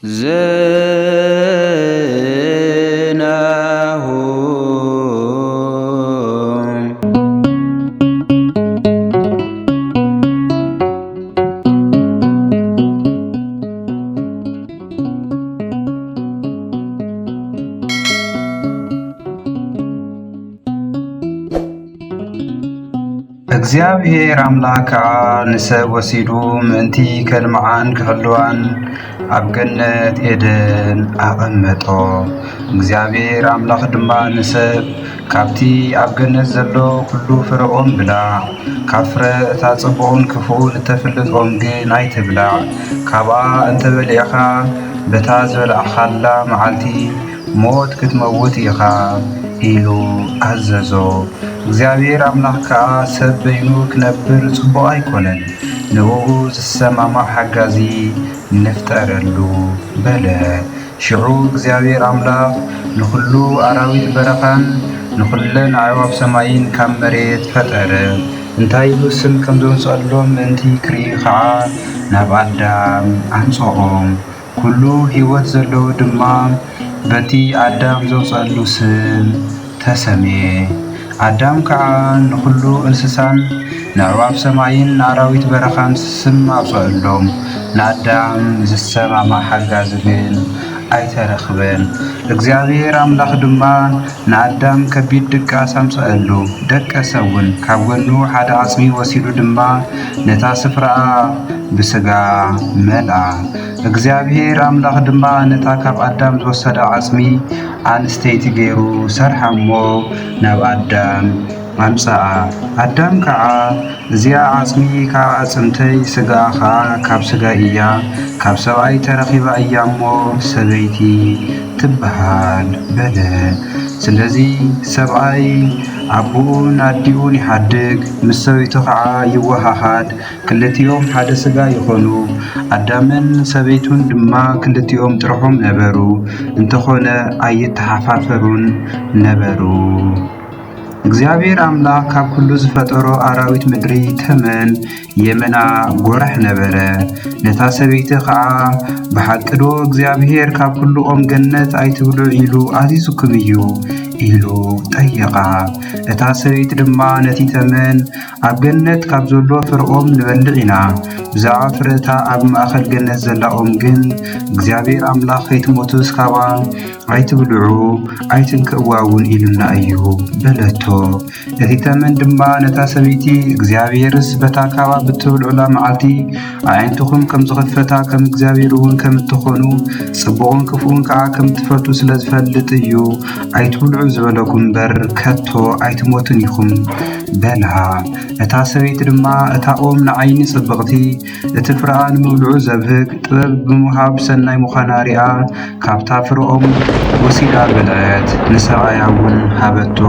ዜናሁ። እግዚኣብሔር ኣምላኽ ከኣ ንሰብ ወሲዱ ምእንቲ ከልምዓን ክሕልዋን ኣብ ገነት ኤደን ኣቐመጦ። እግዚኣብሔር ኣምላኽ ድማ ንሰብ፣ "ካብቲ ኣብ ገነት ዘሎ ኩሉ ፍረ ኦም ብላዕ፣ ካብ ፍረ እታ ጽቡቕን ክፉእን እተፍልጥ ኦም ግን ኣይትብላዕ፣ ካብኣ እንተ በሊዕኻ በታ ዝበላዕኻላ መዓልቲ ሞት ክትመውት ኢኻ" ኢሉ ኣዘዞ። እግዚኣብሔር ኣምላኽ ከኣ፣ "ሰብ በይኑ ክነብር ጽቡቕ ኣይኮነን፣ ንእኡ ዝሰማማዕ ሓጋዚ ንፍጠረሉ" በለ። ሽዑ እግዚኣብሔር ኣምላኽ ንኹሉ ኣራዊት በረኻን ንኹለን ኣዕዋፍ ሰማይን ካብ መሬት ፈጠረ። እንታይ ኢሉ ስም ከም ዘውፅኣሎም ምእንቲ ክርኢ ኸዓ ናብ ኣዳም ኣምፅኦም። ኩሉ ህይወት ዘለዎ ድማ በቲ ኣዳም ዘውፅኣሉ ስም ተሰምየ። ኣዳም ከዓ ንኹሉ እንስሳን ንኣዕዋፍ ሰማይን ንኣራዊት በረኻን ስም ኣውፅኣሎም። ንኣዳም ዝሰማማዕ ሓጋዚ ግን ኣይተረኽበን። እግዚኣብሔር ኣምላኽ ድማ ንኣዳም ከቢድ ድቃስ ኣምፀአሉ። ደቀሰ እውን። ካብ ጎኑ ሓደ ዓፅሚ ወሲዱ ድማ ነታ ስፍራኣ ብስጋ መልኣ። እግዚኣብሔር ኣምላኽ ድማ ነታ ካብ ኣዳም ዝወሰዳ ዓፅሚ ኣንስተይቲ ገይሩ ሰርሓ እሞ ናብ ኣዳም ኣምፀኣ። ኣዳም ከዓ፣ "እዚኣ ዓፅሚ ካብ ኣዕፅምተይ፣ ስጋኣ ከዓ ካብ ስጋይ እያ፣ ካብ ሰብኣይ ተረኺባ እያ እሞ ሰበይቲ ትበሃል" በለ። ስለዚ ሰብኣይ ኣቦኡን ኣዲኡን ይሓድግ፣ ምስ ሰበይቱ ከዓ ይወሃሃድ፣ ክልቲኦም ሓደ ስጋ ይኾኑ። ኣዳምን ሰበይቱን ድማ ክልቲኦም ጥርሖም ነበሩ፣ እንተኾነ ኣይተሓፋፈሩን ነበሩ። እግዚኣብሔር ኣምላኽ ካብ ኩሉ ዝፈጠሮ ኣራዊት ምድሪ ተመን የመና ጎራሕ ነበረ። ነታ ሰበይቲ ኸዓ፣ "ብሓቂ ዶ እግዚኣብሔር ካብ ኩሉ ኦም ገነት ኣይትብልዑ ኢሉ ኣዚዙኩም እዩ?" ኢሉ ጠየቓ። እታ ሰበይቲ ድማ ነቲ ተመን፣ "ኣብ ገነት ካብ ዘሎ ፍረ ኦም ንበልዕ ኢና፣ ብዛዕባ ፍረ እታ ኣብ ማእከል ገነት ዘላ ኦም ግን እግዚኣብሔር ኣምላኽ ከይትሞቱስ ካብኣ ኣይትብልዑ ኣይትንክእዋ እውን ኢሉና እዩ" በለቶ። እቲ ተመን ድማ ነታ ሰበይቲ፣ "እግዚኣብሔርስ በታ ካብኣ ብትብልዑላ መዓልቲ ኣዒንትኹም ከም ዝኸፈታ ከም እግዚኣብሔር እውን ከም እትኾኑ ጽቡቕን ክፉእን ከዓ ከም እትፈልጡ ስለ ዝፈልጥ እዩ ኣይትብልዑ ዝበለኩም እምበር ከቶ ኣይትሞቱን ኢኹም" በላ። እታ ሰበይቲ ድማ እታ ኦም ንዓይኒ ጽብቕቲ፣ እቲ ፍረኣ ንምብልዑ ዘብህግ፣ ጥበብ ብምሃብ ሰናይ ምዃና ሪኣ፣ ካብታ ፍረ ኦም ወሲዳ በልዐት፣ ንሰብኣያ እውን ሃበቶ፣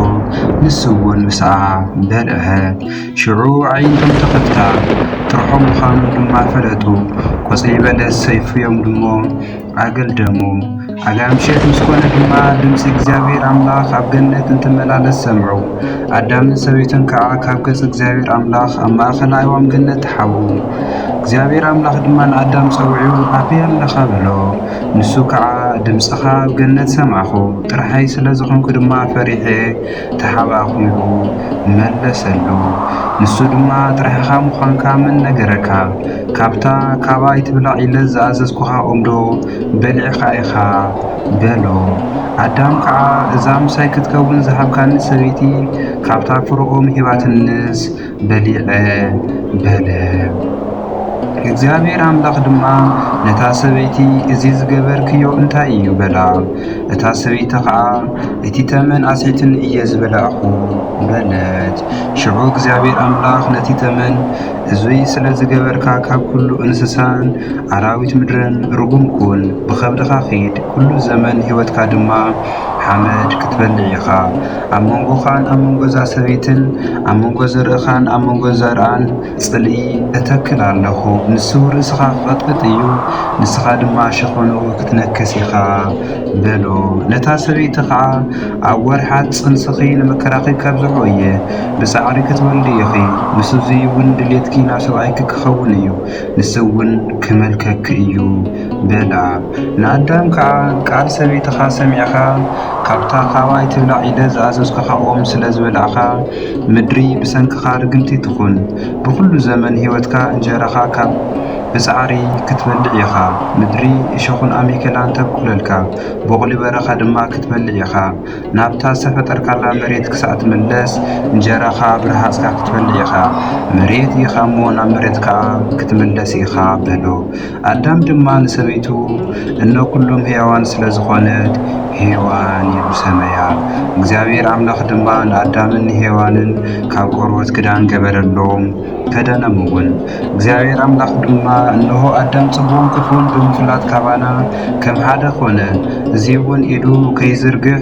ንሱ እውን ምስኣ በልዐ። ሽዑ ኣዒንቶም ተኸፍታ፣ ጥርሖም ምዃኑ ድማ ፈለጡ። ቆጽሊ በለስ ሰይፍዮም ድሞ ኣገልደሙ። ኣጋምሸት ምስ ኮነ ድማ ድምፂ እግዚኣብሔር ኣምላኽ ኣብ ገነት እንትመላለስ ሰምዑ። ኣዳምን ሰበይቱን ከዓ ካብ ገጽ እግዚኣብሔር ኣምላኽ ኣብ ማእኸል ኣዕዋም ገነት ተሓብኡ። እግዚኣብሔር ኣምላኽ ድማ ንኣዳም ጸዊዑ፣ "ኣበይ ኣለኻ?" በሎ። ንሱ ከዓ፣ "ድምፅኻ ኣብ ገነት ሰማዕኹ፣ ጥርሓይ ስለ ዝኾንኩ ድማ ፈሪሐ ተሓባእኹ" ኢሉ መለሰሉ። ንሱ ድማ፣ "ጥርሕኻ ምዃንካ መን ነገረካ? ካብታ ካብኣ ኣይትብላዕ ኢለ ዝኣዘዝኩኻ ኦም ዶ በሊዕኻ ኢኻ?" በሎ። ኣዳም ከዓ፣ "እዛ ምሳይ ክትከውን ዝሃብካኒ ሰበይቲ ካብታ ፍረ ኦም ሂባትንስ በሊዐ" በለ። እግዚኣብሔር ኣምላኽ ድማ ነታ ሰበይቲ፣ "እዚ ዝገበርክዮ እንታይ እዩ?" በላ። እታ ሰበይቲ ኸዓ፣ "እቲ ተመን ኣስሒትኒ እየ ዝበላዕኹ" በለት። ሽዑ እግዚኣብሔር ኣምላኽ ነቲ ተመን፣ "እዙይ ስለ ዝገበርካ ካብ ኩሉ እንስሳን ኣራዊት ምድርን ርጉም ኩን፣ ብኸብድኻ ኺድ፣ ኩሉ ዘመን ህይወትካ ድማ ሓመድ ክትበልዕ ኢኻ። ኣብ መንጎኻን ኣብ መንጎ እዛ ሰበይትን ኣብ መንጎ ዘርእኻን ኣብ መንጎ ዘርኣን ጽልኢ እተክል ኣለኹ። ንሱ ርእስኻ ክቐጥቅጥ እዩ፣ ንስኻ ድማ ሸኾንኡ ክትነክስ ኢኻ" በሎ። ነታ ሰበይቲ ኸዓ፣ "ኣብ ወርሓት ጽንስኺ ንመከራኺ ከብዝሖ እየ፣ ብጻዕሪ ክትወልዲ ኢኺ። ምስ እዙይ እውን ድሌትኪ ናብ ሰብኣይኪ ክኸውን እዩ፣ ንሱ እውን ክመልከኪ እዩ" በላ። ንኣዳም ከኣ፣ ቃል ሰበይትኻ ሰሚዕኻ፣ ካብታ ካብ ኣይትብላዕ ኢለ ዝኣዘዝኩኻ ኦም ስለ ዝበላዕኻ፣ ምድሪ ብሰንክኻ ርግምቲ ትኹን። ብኹሉ ዘመን ህይወትካ እንጀራኻ ካብ ብጻዕሪ ክትበልዕ ኢኻ። ምድሪ እሾኽን ኣሜከላን ተብቁለልካ፣ ቦቕሊ በረኻ ድማ ክትበልዕ ኢኻ። ናብታ ዝተፈጠርካላ መሬት ክሳዕ ትምለስ፣ እንጀራኻ ብረሃጽካ ክትበልዕ ኢኻ። መሬት ኢኻ እሞ፣ ናብ መሬት ከኣ ክትምለስ ኢኻ በሎ። ኣዳም ድማ ንሰበይቱ፣ እኖ ኩሎም ህያዋን ስለ ዝኾነት፣ ሄዋን ኢሉ ሰመያ። እግዚኣብሔር ኣምላኽ ድማ ንኣዳምን ንሄዋንን ካብ ቆርበት ክዳን ገበረሎም፣ ከደኖም እውን። እግዚኣብሔር ኣምላኽ ድማ፣ እንሆ ኣዳም ጽቡቕን ክፉእን ብምፍላጥ ካባና ከም ሓደ ኾነ። እዚ እውን ኢዱ ከይዝርግሕ፣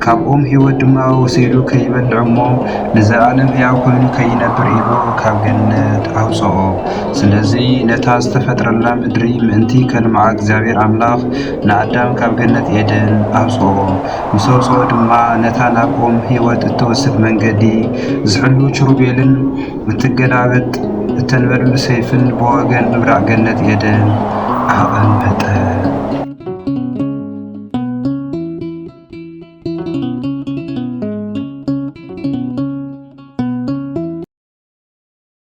ካብ ኦም ህይወት ድማ ወሲዱ ከይበልዕ እሞ ንዘለኣለም ሕያው ኮይኑ ከይነብር ኢሉ ካብ ገነት ኣውፅኦ። ስለዚ ነታ ዝተፈጥረላ ምድሪ ምእንቲ ከልምዓ እግዚኣብሔር ኣምላኽ ንኣዳም ካብ ገነት ኤደን ኣውፅኦ። ምስ ኣውፅኦ ድማ ነታ ናብ ኦም ህይወት እትወስድ መንገዲ ዝሕሉ ኪሩቤልን እትገላበጥ እተንበልብል ሰይፍን ብወገን ምብራቕ ገነት ኤደን ኣቐመጠ።